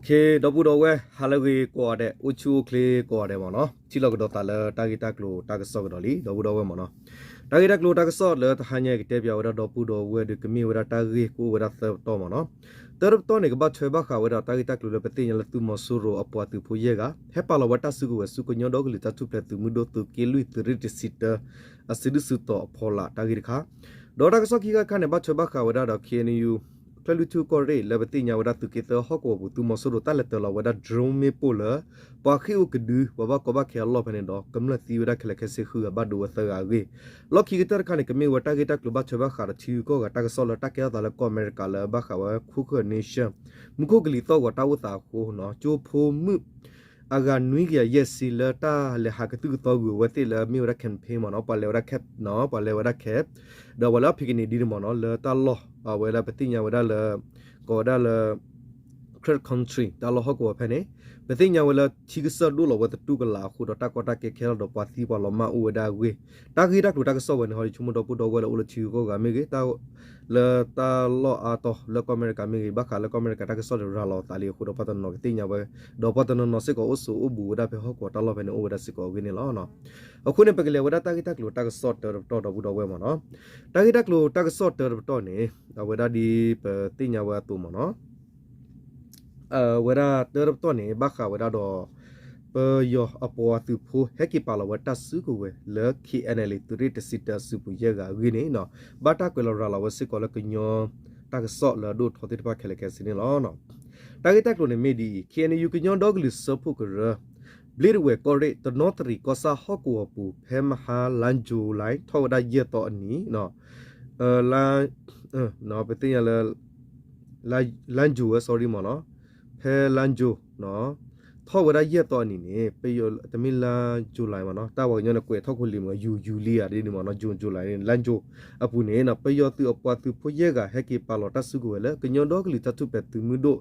ဒီပုၢ်ဒီဝဲၢ် ဟါလၢအဂ့ၤကိးဂၤဒဲး, အိၣ်ဆူၣ်အိၣ်ချ့ကိးဂၤဒဲးမ့ၢ်နီၤ, ထံၣ်လိာ်ကဒီးသးလၢတၢ်ဂ့ၢ်တၢ်ကျိၤတၢ်ကစီၣ်ကဒီးလံ ဒီပုၢ်ဒီဝဲၢ်မ့ၢ်နီၤ. တၢ်ဂ့ၢ်တၢ်ကျိၤတၢ်ကစီၣ်လၢတဟါညါကတဲပၠးဝဲဒၣ်ဒီပုၢ်ဒီဝဲၢ်ဒီး ကမ့ၢ်ဝဲဒၣ်တၢ်ဂ့ၢ်ကအိၣ်ဝဲဒၣ်သၢပတီၢ်မ့ၢ်နီၤ. တၢတပတီၢ်န့ၣ် ကဘၣ်ထွဲဘၣ်ဃးဝဲဒၣ်တၢ်ဂ့ၢ်တၢ်ကျိၤလၢပသ့ၣ်ညါလၢသုးမီၤစိရိၤအပှၤသုးဖိယဲၢ်ဂၤ ဟဲပာ်လီၤဝဲတၢ်စုကဝဲၤဆူကညီဒီကလုာ်တၢ်ထူၣ်ဖျဲးသုးမုၢ်ဒိၣ်သုးက့လွံၢ်သုးရ့ၣ်တဆံတၢ အစုဒုၣ်စုတီၤအဖီလာ်တၢ်ဂ့ၢ်တခါ ဒီးတၢ်ကစီၣ်ခံခါတခါန့ၣ် ဘၣ်ထွဲဘၣ်ဃးဝဲဒၣ်ဒီး ခ့ၣ်အဲၣ်ယူၣ် ကၠဲၢ်လွံၢ်ထူၣ်ကီၢ်ရ့ၣ် လၢပသ့ၣ်ညါဝဲဒၣ်သုးက့သၢဟီၣ်ကဝီၤပူၤ သုးမီၤစိရိၤတၢ်လဲၤတၢၤလီၤဝဲဒၣ် drone မ့ၣ်ပိၢ်လၢ ပှၤဃ့ၢ်အိၣ်ကဒု ပှၤဘၣ်ကီဘၣ်ခဲအလီၢ်ဖဲန့ၣ်ဒီး ကမျၢၢ်သံဝဲဒၣ်ခဲလၢာ်ခဲဆ့ဃုဂၤ ဘၣ်ဒိဝဲသၢဂၤအဂ့ၢ်, လီၢ်ခံကတၢၢ်တခါန့ၣ် ကမ့ၢ်ဝဲတၢ်ဂ့ၢ်တၢ်ကျိၤဘၣ်ထွဲဘၣ်ဃးဒီးထံဂုၤကီၢ်ဂၤတၢ်ကစီၣ်လၢတၢ်ကဲထီၣ်သးလၢကီၢ်အမဲရကၤလၢဘၣ်ဃးဝဲ Crooked Nation မူခိၣ်ကလံၤသီၣ်ဂီၤတၢ်အိၣ်သးအဃိ ကၠိဖိမုၣ် အဂၤနွံကယၤယဲၢ်ဆံလၢတၢ်လဲၤဟးကသုၣ်ကသီကွံာ်အဝဲသ့ၣ်လၢအမ့ၢ်ဝဲဒၣ် campaign မ့ၢ်နီၤ, ပှၤလဲၤဝဲဒၣ် camp နီၤ, ပှၤလဲၤဝဲဒၣ် camp ဒီးပှၤလဲၤအီၣ် picnic ဒ်န့ၣ်မ့ၢ်နီၤ, လၢတၢ်လီၢ်အဝဲဒၣ်ပသ့ၣ်ညါဝဲဒၣ်လၢ ကိးဝဲဒၣ်လၢ Karen Country တၢ်လီၢ်ဟီၣ်ကဝီၤဖဲန့ၣ်, ပသ့ၣ်ညါဝဲလၢထံကစၢၢ်ဒိၣ်လီၤဝဲသတူၢ်ကလာ်အဃိဒီး တၢ်ကီတၢ်ခဲခဲလီၤဒီးပှၤသံပှၤလီၤမၢ်အိၣ်ဝဲဒၣ်အဂ့ၢ်, တၢ်ဂ့ၢ်တၢ်ကျိၤတၢ်ကစီၣ်ဝဲန့ၣ် ဟီဒ်ဆိကမိၣ်ဒီပုၢ်ဒီဝဲၢ်လၢအိၣ်လၢထံဂုၤကီၢ်ဂၤမ့ၢ်ဂ့ၤ, တၢ် လၢတၢ်လီၢ်အါတီၤလၢကီၢ်အမဲရကၤမ့ၢ်ဂ့ၤ, ဘၣ်ဃးလၢကီၢ်အမဲရကၤတၢ်ကစီၣ်ဒီးရၤလီၤအသးလံအဃိဒီး ပှၤတနီၤကသ့ၣ်ညါဝဲ, ဒီးပှၤတနီၤနီၤစ့ၢ်ကီးအိၣ်ဆိးအိၣ်ဘူးဝဲဒၣ်ဖဲဟီၣ်ကဝီၤတၢ်လီၢ်ဖဲန့ၣ်အိၣ်ဝဲဒၣ်စ့ၢ်ကီးအဂ့ၢ်န့ၣ်လီၤ. အဃိန့ၣ် ပကလဲၤဝဲဒၣ်တၢ်ဂ့ၢ်တၢ်ကျိၤတၢ်ကစီၣ်တၢတပတီၢ်ဒီပုၢ်ဒီဝဲၢ်မ့ၢ်နီၤ, တၢ်ဂ့ၢ်တၢ်ကျိၤတၢ်ကစီၣ်တၢတပတီၢ်န့ၣ် အဝဲဒၣ်ဒ်ပသ့ၣ်ညါဝဲအသိးမ့ၢ်နီၤ အဝဲဒၣ်တၢတပတီၢ်န့ၣ် ဘၣ်ဃးဝဲဒၣ်ဒီး ပယီၤအပှၤသုးဖိဟဲက့ၤပာ်လီၤဝဲတၢ်စုကဝဲၤလၢ ခ့ၣ်အဲၣ်ယူၣ် သုးရ့ၣ်တဆံတၢအစုပူၤယဲၢ်ဂၤအဂ့ၢ်န့ၣ် ဘၣ်တၢ်ကွဲးလီၤရၤလီၤဝဲစ့ၢ်ကီးလၢကညီတၢ်ကစီၣ်လၢအဒိၣ်ထီသ့ၣ်တဖၣ်ခဲလၢာ်ခဲဆ့န့ၣ်လီၤ. တၢ်ဂ့ၢ်တၢ်ကျိၤန့ၣ်မ့ၢ်ဒ်အံၤ, ခ့ၣ်အဲၣ်ယူၣ် ကညီဒီကလုာ်စၢဖှိၣ်ကရၢ ဘျ့ဒဝဲၢ်ကီၢ်ရ့ၣ် တနီသရံၣ်ကီၢ်ဆၣ်ဟီၣ်ကဝီၤပူၤ ဖဲမဟါလါယူၤလံ ထီၣ်ဝဲဒၣ်ယဲၢ်သီအနံၤ လါ ပသ့ၣ်ညါလၢ လါယူၤဝဲ sorry မ့ၢ်နီၤ, ဖဲလါယူၤ ထီၣ်ဝဲဒၣ်ယဲၢ်သီအနံၤန့ၣ် ပယီၤ တမ့ၢ်လါယူၤလံမ့ၢ်နီၤ, တၢ်ပှၤကညီန့ၣ် ကွဲးထီၣ်ခိၣ်လံၤမ့ၢ် ယူၤ ယူၤလံဧါ ဒ်န့ၣ်မ့ၢ်နီၤ, ယူၤ ယူၤလံန့ၣ် လါယူၤအပူၤန့ၣ် ပယီၤသုးအပှၤသုးဖိယဲၢ်ဂၤ ဟဲက့ၤပာ်လီၤတၢ်စုကဝဲၤလၢ ကညီဒီကလုာ်တၢ်ထူၣ်ဖျဲးသုးမုၢ်ဒိၣ်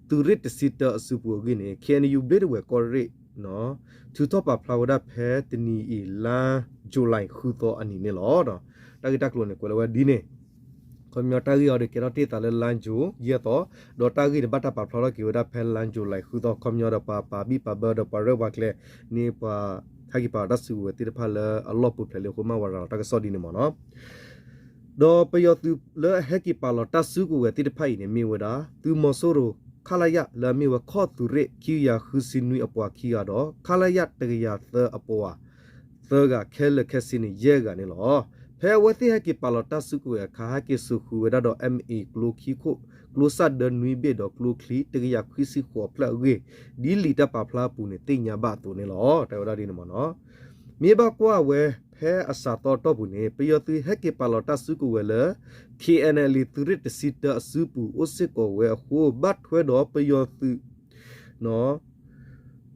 သုးရ့ၣ်တဆံတၢအစုပူၤအဂ့ၢ်န့ၣ် ခ့ၣ်အဲၣ်ယူၣ် ဘျ့ဒဝဲၢ်ကီၢ်ရ့ၣ် ထုးထီၣ်ပာ်ဖျါဝဲဒၣ်ဖဲတနံၤအံၤ လါယူၤလံ ဃုသီအနံၤန့ၣ်လီၤ. တၢ်ဂ့ၢ်တၢ်ကျိၤန့ၣ် ကွဲးလီၤဝဲဒ်န့ၣ်, ခီပညီတၢ်ဂ့ၢ်အံၤဒီးကဲထီၣ်တ့ၢ်သးလၢလါယူၤ ယဲၢ်သီ, ဒီးတၢ်ဂ့ၢ်န့ၣ်ဘၣ်တၢ်ပာ်ဖျါထီၣ်က့ၤဝဲဒၣ်ဖဲလါယူၤလံ ဃုသီ ခီပညီဒီးပှၤပာ်ဘံၣ်ပာ်ဘၢဒီးပှၤရဲၣ်ပှၤကျဲၤန့ၣ် ပှၤဟဲက့ၤပာ်လီၤတၢ်စုကဝဲၤသ့ၣ်တဖၣ်လၢအလီၢ်ပူၤဖျဲးလံအဃိ မ့ၢ်ဝဲရၤလီၤတၢ်ကစီၣ်ဒ်န့ၣ်မ့ၢ်နီၤ. ဒီးပယီၤသုးလၢအဟဲက့ၤပာ်လီၤတၢ်စုကဝဲၤသ့ၣ်တဖၣ်အံၤန့ၣ် မ့ၢ်ဝဲဒၣ် သုးမီၤစိရိၤ ခလရ လၢအမ့ၢ်ဝဲခီၣ်သုးရ့ၣ် ခံကယၤဃုဆံနွံအပှၤခံဂၤဒီး ခလရ တကယၤသၢအပှၤသၢဂၤ ခဲလၢာ်ခဲဆ့န့ၣ် ယဲၢ်ဂၤန့ၣ်လီၤ. ဖဲအဝဲသ့ၣ်ဟဲက့ၤပာ်လီၤတၢ်စုကဝဲၤအခါ ဟဲက့ၤစိာ်ဃုာ်ဝဲဒၣ်ဒီး MA ကျိခံခိၣ် ကျိစၣ်ဒၢနွံဘ့ၣ်ဒီးကျိချံ တကယၤခွံဆံဃိးအဖျၢၣ်အဂ့ၢ် ဒ်လံာ်တၢ်ပာ်ဖျါအပူၤန့ၣ် သ့ၣ်ညါဘၣ်အသိးန့ၣ်လီၤ. တဲဝဲဒၣ်ဒ်န့ၣ်မ့ၢ်နီၤ. မ့ၢ်ဘၣ်ကွၢ်ဝဲဖဲအစးသီအတီၢ်ပူၤန့ၣ် ပယီၤသုးဟဲက့ၤပာ်လီၤတၢ်စုကဝဲၤလၢ ခ့ၣ်အဲၣ်ယူၣ် သုးရ့ၣ်တဆံတၢအစုပူၤ အိၣ်စ့ၢ်ကီးဝဲအဃိ ဘၣ်ထွဲဒီးပယီၤသုး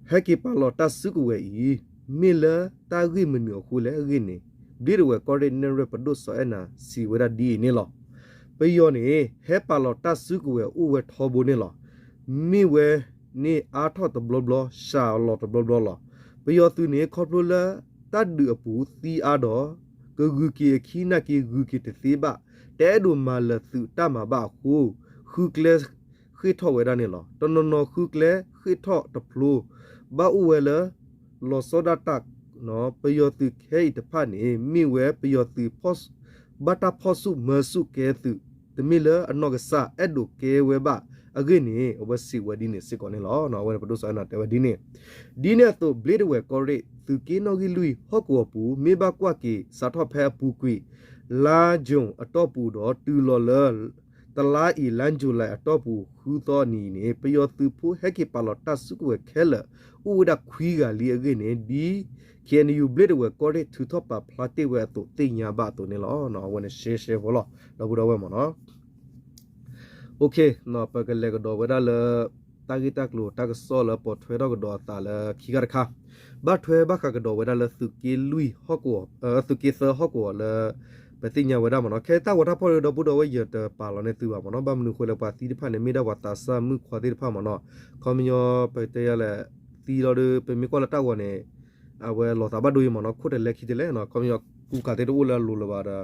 ဟဲက့ၤပာ်လီၤတၢ်စုကဝဲၤအံၤ မ့ၢ်လၢတၢ်ဂ့ၢ်မနုၤအဃိလဲၣ်အဂ့ၢ်န့ၣ် ဘျ့ဒဝဲၢ်ကီၢ်ရ့ၣ်နဲၣ်ရွဲၣ်ပဒိၣ်စီၤအဲၣ်နၤ စံးဝဲဒၣ်ဒ်အံၤန့ၣ်လီၤ. ပယီၤန့ၣ် ဟဲပာ်လီၤတၢ်စုကဝဲၤအိၣ်ဝဲထီဘိန့ၣ်လီၤ. မ့ၢ်ဝဲန့ၣ်အါထီၣ်တဘျီဘျီ စှၤလီၤတဘျီဘျီလီၤ. ပယီၤသုးန့ၣ် ခီဖျိလၢတၢ်ဒုးအပူၤသံအါဒီး ကဂုာ်က့ၤအခံနာ်က့ ဂုာ်က့ၤတသ့ဘၣ်, တအဲၣ်ဒိးမၤလၢာ်သုးတၢ်မၤဘၣ်အဃိ ဃုကျဲ ဃ့ၢ်ထီၣ်ဝဲဒၣ်န့ၣ်လီၤ. တနီၤနီၤဃုကျဲဃ့ၢ်ထီၣ်တဖျိ ဘၣ်အိၣ်ဝဲလၢ လီၤဆီဒၣ်တၢ် ပယီၤသုးခဲအံၤတဖၣ်န့ၣ် မ့ၢ်ဝဲပယီၤသုး ဘၣ်တၢ်ဖီၣ်ဆူၣ်မၤဆူၣ်ကဲသုး တမ့ၢ်လၢအနီၢ်ကစၢ်အဲၣ်ဒိးကဲဝဲဘၣ်အဂ့ၢ်န့ၣ် အဝဲစံးဝဲဒ်န့ၣ်စ့ၢ်ကီးန့ၣ်လီၤ. အဝဲန့ၣ်ပဒိၣ်စီၤအဲၣ်နၤတဲဝဲဒ်န့ၣ်. ဒ်န့ၣ်အသိး ဘျ့ဒဝဲၢ်ကီၢ်ရ့ၣ် သုးက့နီၣ်ဂံၢ်လွံၢ်ဟီၣ်ကဝီၤပူၤ မ့ၢ်ဘၣ်ကွၢ်က့ၤစးထီၣ်ဖဲအပူၤကွံာ် လါယူၤအတီၢ်ပူၤဒီး တုၤလီၤလၢ တလါအံၤ လါယူၤလံအတီၢ်ပူၤ ဃုသီအနံၤအံၤန့ၣ် ပယီၤသုးဖိဟဲက့ၤပာ်လီၤတၢ်စုကဝဲၤခဲလၢာ် အိၣ်ဝဲဒၣ်ခွံဂၤလံအဂ့ၢ်န့ၣ် ဒ် ခ့ၣ်အဲၣ်ယူၣ် ဘျ့ဒဝဲၢ်ကီၢ်ရ့ၣ် ထုးထီၣ်ပာ်ဖျါတ့ၢ်ဝဲအသိး သ့ၣ်ညါဘၣ်အသိးန့ၣ်လီၤ. အဝဲန့ၣ်ရှဲရှဲဖိလီၤ ဒီပုၢ်ဒီဝဲၢ်မ့ၢ်နီၤ. ပကလဲၤကဒီးဝဲဒၣ်လၢ တၢ်ဂ့ၢ်တၢ်ကျိၤတၢ်ကစီၣ်လၢပိာ်ထွဲထီၣ်ကဒီးအသးလၢခံခါတခါ ဘၣ်ထွဲဘၣ်ဃးကဒီးဝဲဒၣ်လၢသုးက့လွံၢ်ဟီၣ်ကဝီၤ သုးက့သၢဟီၣ်ကဝီၤလၢ ပသ့ၣ်ညါဝဲဒၣ်မ့ၢ်နီၤ. ခဲတၢ်ဂီၤတၢ်ဖီၣ်ဒီး ဒီပုၢ်ဒီဝဲၢ် ယတပာ်လီၤန့ၢ်သုဘၣ်မ့ၢ်နီၤ. ဘၣ်မနုၤအဃိလဲၣ် ပှၤသံတဖၣ်န့ၣ် မ့ၢ်ဒၣ်ပှၤသးစၢ်မုၣ်ခွါသ့ၣ်တဖၣ်မ့ၢ်နီၤ. ခီပညီ ပတဲယၤလဲၣ် သံလီၤဒီး ပမ့ၢ်ကွၢ်လၢတၢ်ဂီၤန့ၣ် အဝဲလီၤသးဘၣ်ဒိယံမ့ၢ်နီၤ. ခိၣ်တလဲခံတလဲနီၤ. ခီပညီ ကူကၤသ့ၣ်တအိၣ်လၢအလိၤလၢၤဘၣ်ဒီး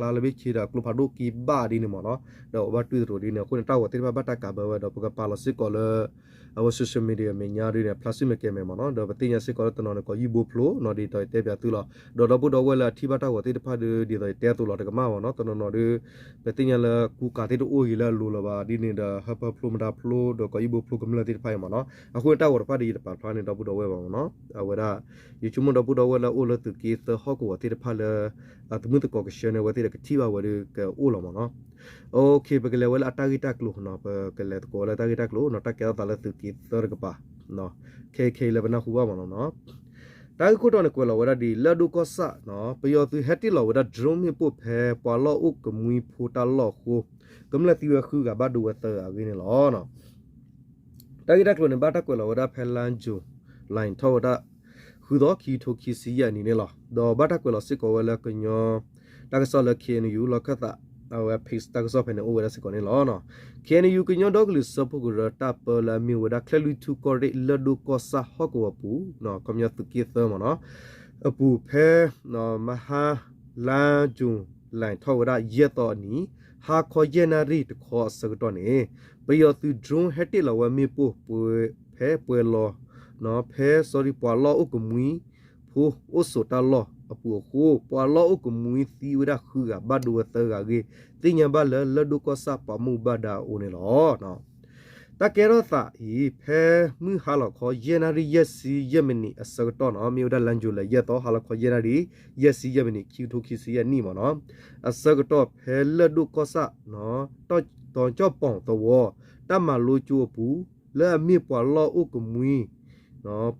ဖျါလၢဘ့ၣ်ဆ့ဒီးကျိဖးဒိၣ်က့ဘၣ်ဒ်န့ၣ်မ့ၢ်နီၤ, ဒီးအိၣ်ဘၣ်တွံၢ်သရိာ်ဒ်န့ၣ် အဃိန့ၣ် တၢ်ဂီၤသ့ၣ်တဖၣ်ဘၣ်တၢ်ကးဘၢဝဲဒီး ပကပာ်လီၤစ့ၢ်ကီးလၢ အဝဲ social media မဲာ်ညါဒ်န့ၣ် ဖျါဆူမဲာ်ကဲမဲာ်မ့ၢ်နီၤ, ဒီးပသ့ၣ်ညါစ့ၢ်ကီးလၢတနီၤန့ၣ် ကိးယုၢ်ဘိဖျိနီၤ ဒ်သိးယတဲပၠးသုလီၤ, ဒီးဒီပုၢ်ဒီဝဲၢ်လၢအထံၣ်ဘၣ်တၢ်ဂီၤသ့ၣ်တဖၣ်ဒီး ဒ်သိးယတဲအသိးလီၤ တကမၣ်မ့ၢ်နီၤ, တနီၤနီၤဒီး ပသ့ၣ်ညါလၢကူကၤသ့ၣ်တအိၣ်ဂ့ၤလၢအလိၤလၢၤဘၣ်ဒ်န့ၣ်ဒီး ဟၢဖၢဖျိမတၤဖျိ ဒီးကိးယုၢ်ဘိဖျိကမျၢၢ်သ့ၣ်တဖၣ်အံၤမ့ၢ်နီၤ, အဃိန့ၣ် တၢ်ဂီၤတဖၣ်ဒီးယတပာ်ဖျါန့ၢ်ဒီပုၢ်ဒီဝဲၢ်ဘၣ်မ့ၢ်နီၤ, အဝဲဒၣ် ယဆိကမိၣ်ဒီပုၢ်ဒီဝဲၢ်လၢအိၣ်လၢသုးက့သၢဟီၣ်ကဝီၤသ့ၣ်တဖၣ်လၢ အသမုၢ်သကိးကဆှၢန့ၢ်အဝဲသ့ၣ်ဒီးကထံၣ်ဘၣ်ဝဲဒီးကအိၣ်လီၤမ့ၢ်နီၤ, ပကလဲၤဝဲလၢအတၢ်ဂ့ၢ်တၢ်ကျိၤနီၤ, ပကလဲၤသကိးဝဲလၢတၢ်ဂ့ၢ်တၢ်ကျိၤနီၤ, တၢ်ကဲထီၣ်သးလၢသုးက့သၢတကပၤ ခဲအံၤခဲအံၤလၢပနၢ်ဟူဘၣ်မ့ၢ်နီၤ, တၢ်ဂ့ၢ်ခိၣ်တီန့ၣ်ကွဲးလီၤဝဲဒၣ်ဒ်အံၤ လၢၢ်ဒိၣ်ကီၢ်ဆၣ် ပယီၤသုးဟဲတ့ၢ်လီၤဝဲဒၣ် drone မ့ၣ်ပိၢ်ဖဲပှၤလီၢ်အိၣ်ကမှံဖိတၢ်လီၢ်အဃိ ကမျၢၢ်သံဝဲဃုဂၤဘၣ်ဒိဝဲသၢဂၤအဂ့ၢ်န့ၣ်လီၤ. တၢ်ဂ့ၢ်တၢ်ကျိၤန့ၣ် ဘၣ်တၢ်ကွဲးလီၤဝဲဒၣ်ဖဲလါယူၤ လါထီၣ်ဝဲဒၣ် ဃုသီ ခံကထိခံဆံယဲၢ်နံၣ်န့ၣ်လီၤ. ဒီးဘၣ်တၢ်ကွဲးလီၤစ့ၢ်ကီးဝဲလၢကညီ တၢ်ကစီၣ်လၢ K N U လီၢ်ခၢၣ်သး အဝဲ page တၢ်ကစီၣ်ဖဲန့ၣ်အိၣ်ဝဲဒၣ်စ့ၢ်ကီးန့ၣ်လီၤ. K N U ကညီဒီကလုာ်စၢဖှိၣ်ကရၢတၢ်ပၢလၢအမ့ၢ်ဝဲဒၣ် ချဲၣ်လွံၢ်ထူၣ်ကီၢ်ရ့ၣ် လၢၢ်ဒိၣ်ကီၢ်ဆၣ်ဟီၣ်ကဝီၤပူၤ ခီပညီသုးက့သၢမ့ၢ်နီၤ အပူၤဖဲ မဟါ လါယူၤ လါထီၣ်ဝဲဒၣ်ယဲၢ်သီအနံၤ ဟါခီယဲၢ်နၣ်ရံၣ်တခီအဆၢကတီၢ်န့ၣ် ပယီၤသုး drone ဟဲတ့ၢ်လီၤဝဲမ့ၣ်ပိၢ် ဖဲပှဲၤလီၤ ဖဲ sorry ပှၤလီၢ်အိၣ်ကမှံ ဖိအိၣ်ဆိးတၢ်လီၢ်အပူၤအဃိ ပှၤလီၢ်အိၣ်ကမှံသံဝဲဒၣ်ဃုဂၤ ဘၣ်ဒိဝဲသၢဂၤအဂ့ၢ် သ့ၣ်ညါဘၣ်လၢ လၢၢ်ဒိၣ်ကီၢ်ဆၣ်ပှၤမူဘၣ်ဒါအအိၣ်န့ၣ်လီၤ. တၢ်ကဲထီၣ်သးအံၤ ဖဲမုၢ်ဟါလီၤခီ ယဲၢ်နၣ်ရံၣ်ယဲၢ်ဆံယဲၢ်မံးနံးအဆၢကတီၢ်နီၤ မ့ၢ်ဝဲဒၣ်လါယူၤလံယဲၢ်သီ ဟါလီၤခီယဲၢ်နၣ်ရံၣ် ယဲၢ်ဆံယဲၢ်မံးနံး ခံကထိခံဆံယဲၢ်နံၣ်မ့ၢ်နီၤ အဆၢကတီၢ်ဖဲလၢၢ်ဒိၣ်ကီၢ်ဆၣ် တီၤကၠီၣ်ပီၣ်သဝီ တၢ်မၤလိကၠိအပူၤ လၢအမ့ၢ်ပှၤလီၢ်အိၣ်ကမှံ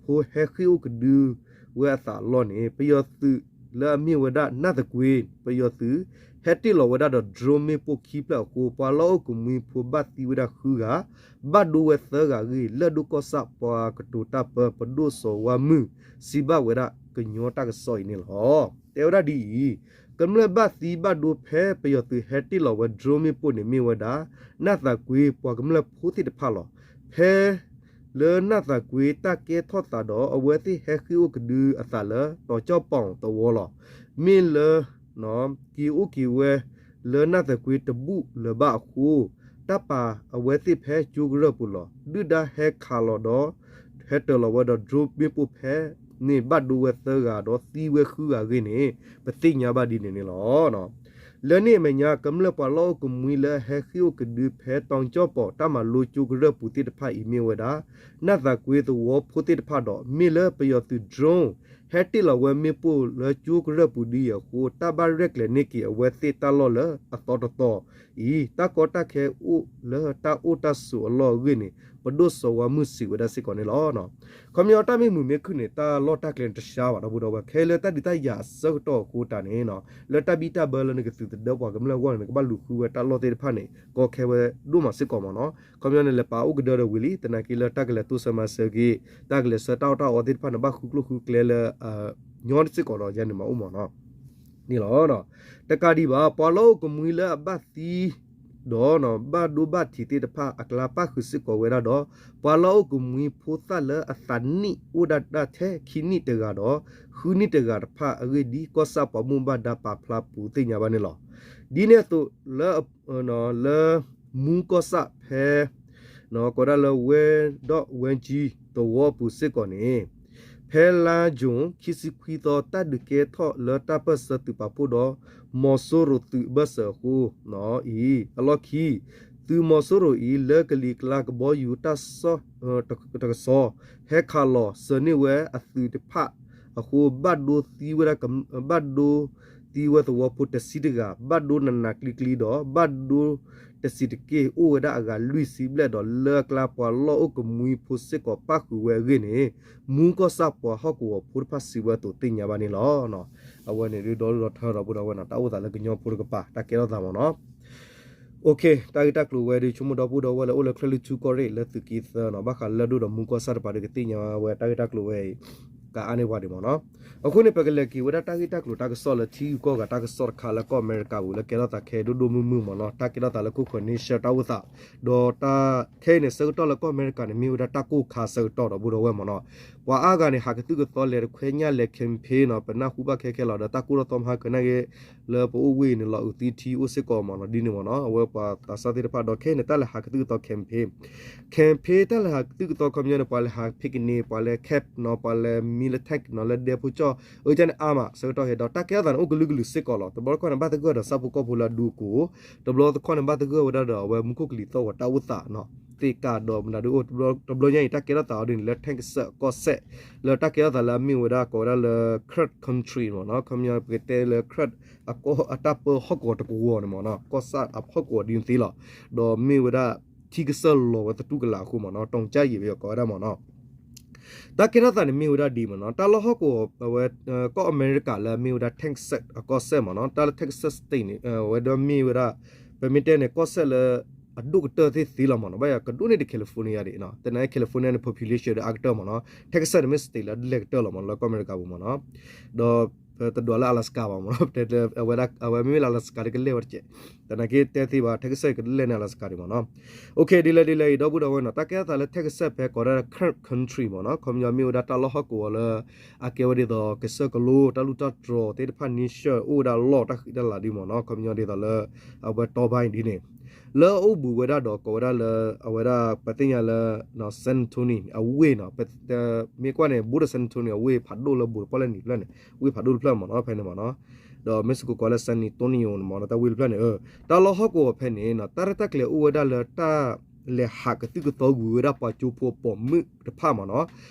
ဖိဟဲဃ့ၢ်အိၣ်ကဒုဝဲအသးအလီၢ်န့ၣ် ပယီၤသုးလၢအမ့ၢ်ဝဲဒၣ်နၢ်သကွ့ ပယီၤသုး ဟဲတ့ၢ်လီၤဝဲဒၣ်ဒီး drone မ့ၣ်ပိၢ်ခံဖျၢၣ်အဃိ ပှၤလီၢ်အိၣ်ကမှံဖိဘၣ်သံဝဲဒၣ်ဃုဂၤ ဘၣ်ဒိဝဲသၢဂၤအဂ့ၢ် လၢၢ်ဒိၣ်ကီၢ်ဆၣ်ပှၤကတိၤတၢ်ပၢ ပဒိၣ်စီၤဝါမုၢ် စံးဘၣ်ဝဲဒၣ်ကညီတၢ်ကစီၣ်အံၤန့ၣ်လီၤ. တဲဝဲဒၣ်ဒ်အံၤ ကမျၢၢ်ဘၣ်သံဘၣ်ဒိဖဲပယီၤသုးဟဲတ့ၢ်လီၤဝဲ drone မ့ၣ်ပိၢ်န့ၣ်မ့ၢ်ဝဲဒၣ် နၢ်သကွ့ ပှၤကမျၢၢ်ဖိသ့ၣ်တဖၣ်လီၤ. ဖဲ လၢနၢ်သကွ့တၢ်ကဲထီၣ်သးဒီး အဝဲသ့ၣ်ဟဲဃ့ၢ်အိၣ်ကဒုအသးလၢ တီၤကၠီၣ်ပီၣ်သဝီလီၤ. မ့ၢ်လၢ က့ၤအိၣ်က့ၤဝဲ လၢနၢ်သကွ့တဘူၣ်လၢၤဘၣ်အဃိ တၢ်ပာ်အဝဲသ့ၣ်ဖဲကၠိကရၢၢ်ပူၤလီၤ. ဒုၣ်ဒါဟဲခးလီၤဒီး ဟဲတၢၤလီၤဝဲဒီး drone မ့ၣ်ပိၢ်ဖဲန့ၣ် ဘၣ်ဒိဝဲသၢဂၤဒီးသံဝဲဃုဂၤအဂ့ၢ်န့ၣ် ပသ့ၣ်ညါဘၣ်ဒ်န့ၣ်န့ၣ်လီၤ. လၢန့ၣ်အမဲာ်ညါ ကမျၢၢ်ပှၤလီၢ်အိၣ်ကမှံလၢအဟဲဃ့ၢ်အိၣ်ကဒုဖဲတီၤကၠီၣ်ပီၣ် တၢ်မၤလိကၠိကရၢၢ်ပူၤသ့ၣ်တဖၣ်အံၤမ့ၢ်ဝဲဒၣ် နၢ်သကွ့သဝီဖိသ့ၣ်တဖၣ်ဒီး မ့ၢ်လၢပယီၤသုး drone ဟဲတ့ၢ်လီၤဝဲမ့ၣ်ပိၢ်လၢကၠိကရၢၢ်ပူၤဒ်အံၤအဃိ တၢ်ဘၣ်ရဲၣ်ကျဲၤန့ၢ်က့ၤအဝဲသ့ၣ်တၢ်လီၢ်လၢအသီတတီၤအံၤ တၢ်ကီတၢ်ခဲအိၣ်လၢတၢ်အိၣ်တၢ်ဆိးအလီၢ်အဂ့ၢ်န့ၣ် ပဒိၣ်စီၤဝါမုၢ်စံးဝဲဒၣ်စ့ၢ်ကီးန့ၣ်လီၤ. ခီပညီတၢ်မ့ၢ်မုာ်မ့ၢ်ခုၣ်န့ၣ် တၢ်လီၢ်တၢ်ကျဲန့ၣ်တဆှါဘၣ် ဒီပုၢ်ဒီဝဲၢ် ခဲလၢာ်တၢ်ဒုးတၢ်ယၤအဆၢကတီၢ်အဃိတၢ်န့ၣ် လၢတၢ်ဘံၣ်တၢ်ဘၢလၢနကသုးသဒၢပှၤကမျၢၢ်အဂီၢ်န့ၣ် နကဘၣ်လူၤဃုဝဲတၢ်လီၢ်သ့ၣ်တဖၣ်န့ၣ် ကီခဲဝဲဒိၣ်မးစ့ၢ်ကီးမ့ၢ်နီၤ. ခီပညီန့ၣ် လဲၤပာ်အိၣ်ကဒၢဒီးဝံၤလံ သနာ်က့လၢတၢ်ကလဲၤတိစၢၤမၤစၢၤက့ၤ တၢ်ကလဲၤဆှၢတၢ်အီၣ်တၢ်အီသ့ၣ်တဖၣ်န့ၣ် ဘၣ်ဃုကျိၣ်ဃုကျဲလၢ ညီနုၢ်စ့ၢ်ကီးဒီးယၤန့ၣ်မၤအိၣ်မ့ၢ်နီၤ န့ၣ်လီၤ. တကးဒံးဘၣ် ပှၤလီၢ်အိၣ်ကမှံလၢအဘၣ်သံ ဒီး ဘၣ်ဒိဘၣ်ထံးသ့ၣ်တဖၣ်အကျါ ပၣ်ဃုာ်စ့ၢ်ကီးဝဲဒၣ်ဒီး ပှၤလီၢ်အိၣ်ကမှံဖိသၣ်လၢအသးနံၣ်အိၣ်ဒၣ်တၢ်ထဲခံနံၣ်တဂၤဒီး ဃုနံၣ်တဂၤတဖၣ်အဂ့ၢ် ဒ်ကီၢ်ဆၣ်ပှၤမူဘၣ်ဒါပာ်ဖျါပူၤသ့ၣ်ညါဘၣ်န့ၣ်လီၤ. ဒ်န့ၣ်အသိး လၢ လၢ မူကီၢ်ဆၣ်ဖဲ ကိးဒၣ်လၢဝဲဒီးဝဲကၠံသဝီအပူၤစ့ၢ်ကီးန့ၣ် ဖဲလါယူၤ ခံဆံခွံသီ တၢ်ဒုးကဲထီၣ်လၢတၢ်ပၢၢ်ဆၢသုးပာ်ဖှိၣ်ဒီး မီၤစိရိၤသုးအဘၢၣ်စၢၤအဃိအံၤ အလီၢ်ခံ သုးမီၤစိရိၤအံၤ လၢကလံၤကျါကဘီယူၤတၢ်စီၣ် တကစီၣ် ဟဲခးလီၤစၢၤန့ၢ်ဝဲအသုးတဖၣ်အဃိ ဘၣ်ဒိသံဝဲဒၣ် ဘၣ်ဒိသံဝဲသဝီဖိတဆံတဂၤ ဘၣ်ဒိနးနးကျံၤကျံၤဒီး ဘၣ်ဒိတဆံးတက့ၢ် အိၣ်ဝဲဒၣ်အဂၤလွံၢ်ဆံဘျဲၣ်ဒီး လၢအကျါပှၤလီၢ်အိၣ်ကမှံဖိစ့ၢ်ကီးပၣ်ဃုာ်ဝဲအဂ့ၢ်န့ၣ် မူကီၢ်ဆၣ်ပှၤဟီၣ်ကဝီၤဖိတဖၣ်စံးဝဲအသိးသ့ၣ်ညါဘၣ်န့ၣ်လီၤ. အဝဲန့ၣ်ဒ်ဒီဒူၣ်ဒီထၢဒီပုၢ်ဒီဝဲၢ်နီၤ တၢ်အိၣ်သးလၢကညီဖိတကပၤ တၢ်ကဲထီၣ်သးမ့ၢ်နီၤ တၢ်ဂ့ၢ်တၢ်ကျိၤဝဲဒီး ဆိကမိၣ်ဒီပုၢ်ဒီဝဲၢ်လၢအိၣ်လၢချၢၣ်လွံၢ်ထူၣ်ကီၢ်ရ့ၣ်လၢသုးက့သၢနီၤ ဘၣ်ဃးလၢၢ်ဒိၣ်ဒီးမူကီၢ်ဆၣ်တကပၤဒီးကသ့ၣ်ညါဝဲတၢ်ဂ့ၢ်တၢ်ကျိၤဝဲအံၤ ကအါန့ၢ်ပှၤဒံးမ့ၢ်နီၤ. အဃိန့ၣ် ပကလဲၤက့ၤဝဲဒၣ်တၢ်ဂ့ၢ်တၢ်ကျိၤတၢ်ကစီၣ်လၢထံဂုၤကီၢ်ဂၤတၢ်ကစီၣ်တခါလၢကီၢ်အမဲရကၤပူၤ လၢကဲထီၣ်သးခဲဒိၣ်ဒိၣ်မုၢ်မုၢ်မ့ၢ်နီၤ, တၢ်ကဲထီၣ်သးလၢခိၣ်ဃၢၤန့ဆၢတၢ်အိၣ်သး, ဒီးတၢ်ခဲအံၤန့ၣ် ဆၢကတီၢ်လၢကီၢ်အမဲရကၤန့ၣ် မ့ၢ်ဝဲဒၣ်တၢ်ကိၢ်ခါဆၢကတီၢ်ဒီပုၢ်ဒီဝဲၢ်မ့ၢ်နီၤ. ပှၤအါဂၤန့ၣ် ဟးကသုၣ်ကသီလဲၤတခွဲညၣ်လဲၤ campaign နီၤ, ပနၢ်ဟူဘၣ်ခဲခဲလီၤ ဒီးတၢ်ကိၢ်ထီၣ်သီမဟါကနၣ်က့ၤ လၢပအိၣ်ဝ့ၢ်အံၤန့ၣ် လီၤအုးသံထံအိၣ်စ့ၢ်ကီးမ့ၢ်နီၤ, ဒ်န့ၣ်မ့ၢ်နီၤ, အဝဲပှၤသးစၢ်သ့ၣ်တဖၣ် ဒီးခဲအံၤန့ၣ် တၢ်လဲၤဟးကသုၣ်ကသီ campaign campaign တၢ်လဲၤဟးကသုၣ်ကသီ ခီပညီန့ၣ် ပှၤလဲၤဟး picnic ပှၤလဲၤ camp နီၤ, ပှၤလဲၤ military နီၤ, လၢဒဲဖိကၠီၣ် အၢကၠၢ်န့ၣ်အါမး ဆၢကတီၢ်ခဲ ဒီးတၢ်ကဲထီၣ်သးန့ၣ် အိၣ်ကလုာ်ကလုာ်စ့ၢ်ကီးလီၤ. တဘျီတခီၣ်န့ၣ် ဘၣ်သဂၢၢ်ဒီးဆၣ်ဖိကီၢ်ဖိလၢအဒူအကိၢ်, တဘျီတခီၣ်န့ၣ် ဘၣ်သဂၢၢ်ဝဲဒၣ်ဒီးအဝဲမူခိၣ်ကလံၤသီၣ်ဂီၤတၢ်အိၣ်သးနီၤ, သ့ၣ်ကးဒီးမနုၤဒ်အိၣ်, တဘျီညါအံၤ တၢ်ကဲထီၣ်သးအီၤဒ်န့ၣ် လၢ Texas ကီၢ်စဲၣ်, လၢတၢ်ကဲထီၣ်သးလၢအမ့ၢ်ဝဲဒၣ် ကိးဝဲဒၣ်လၢ Kurt County မ့ၢ်နီၤ, ခီပညီပကတဲလၢ Kurt အတၢ်ပၢဟီၣ်ကဝီၤတကဝီၤန့ၣ်မ့ၢ်နီၤ, ကီၢ်ဆၣ်အဟီၣ်ကဝီၤဒ်န့ၣ်သ့လီၤ. ဒီးမ့ၢ်ဝဲဒၣ် ထံကစၢၢ်လီၤဝဲသတူၢ်ကလာ်အဃိမ့ၢ်နီၤ, တောင်ကျရေ ပယီၤကိးဝဲဒၣ်မ့ၢ်နီၤ. တၢ်ကဲထီၣ်သးန့ၣ်မ့ၢ်ဝဲဒၣ်ဒ်မ့ၢ်နီၤ, တၢ်လီၢ်ဟီၣ်ကဝီၤအဝဲ ကီၢ်အမဲရကၤလၢအမ့ၢ်ဝဲဒၣ် Texas အကီၢ်စဲၣ်မ့ၢ်နီၤ, တၢ်လၢ Texas State န့ၣ် အဝဲဒၣ်မ့ၢ်ဝဲဒၣ် ပမ့ၢ်တဲန့ၣ် ကီၢ်စဲၣ်လၢ အဒိၣ်ကတၢၢ်သ့ၣ်သ့လီၤမ့ၢ်နီၤ, ဘၣ်ယၤကဒိၣ်န့ၢ်ဒီး California ဒ်နီၤ, သနာ်က့ California န့ၣ် population ဒီးအါကတၢၢ်မ့ၢ်နီၤ, Texas န့ၣ်မ့ၢ် state လၢအဒုးလဲၤကတၢၢ်လီၤမ့ၢ်နီၤ လၢကီၢ်အမဲရကၤပူၤမ့ၢ်နီၤ, ဒီး ပတဒွးလၢ Alaska ဘၣ်မ့ၢ်နီၤ, အဝဲမ့မ့ၢ်လၢ Alaska ဒီးကလဲၢ်ဝဲတကဲး, သနာ်က့တဲသ့ဘၣ် Texas ကလဲၢ်န့ၣ် Alaska ဒံးမ့ၢ်နီၤ. အိၣ်ခ့ ဒ်လဲၣ်ဒ်လဲၣ်အံၤ ဒီပုၢ်ဒီဝဲၢ်နီၤ, တၢ်ကဲထီၣ်သးလၢ Texas ဖဲကိးဒၣ် Kurt County မ့ၢ်နီၤ, ခီပညီမ့ၢ်ဝဲဒၣ်တၢ်လီၢ်ဟီၣ်ကဝီၤလၢ အကဲဝဲဒ်သိး ကစၢၢ်ကလိ တၢ်လူၢ်တၢ်တြီၤသ့ၣ်တဖၣ်န့ဆၢၣ်အိၣ်ဝဲဒၣ်လီၢ်တၢ်ဃံတၢ်လၤဒ်မ့ၢ်နီၤ, ခီပညီဒ်သိးလၢ အဝဲတီဘါအံၤဒ်န့ၣ် လၢအအိၣ်ဘူးဝဲဒၣ်ဒီးကိးဝဲဒၣ်လၢ အဝဲဒၣ်ပသ့ၣ်ညါလၢ San Antonio အဝ့ၢ်နီၤ, မ့ၢ်ကွၢ်န့ၣ် ဘူးဒီး San Antonio အဝ့ၢ်ဖးဒိၣ်လၢဘူးတပီၢ်လဲၣ်နံၤဖျၢၣ်န့ၣ် ဝ့ၢ်ဖးဒိၣ်တဖျၢၣ်မ့ၢ်နီၤ ဖဲန့ၣ်မ့ၢ်နီၤ, ဒီးမ့ၢ်စ့ၢ်ကီးကိးလၢ San Antonio န့ၣ်မ့ၢ်နီၤ, တၢ်ဝ့ၢ်တဖျၢၣ်န့ၣ် တၢ်လီၢ်ဟီၣ်ကဝီၤဖဲန့ၣ် တၢ်ရဲၣ်တၢ်ကျဲၤအိၣ်ဝဲဒၣ်လၢတၢ်လဲၤဟးကသုၣ်ကသီဝံၤဝဲဒၣ်ပှၤကၠိဖိပိာ်မုၣ်တဖၣ်မ့ၢ်နီၤ,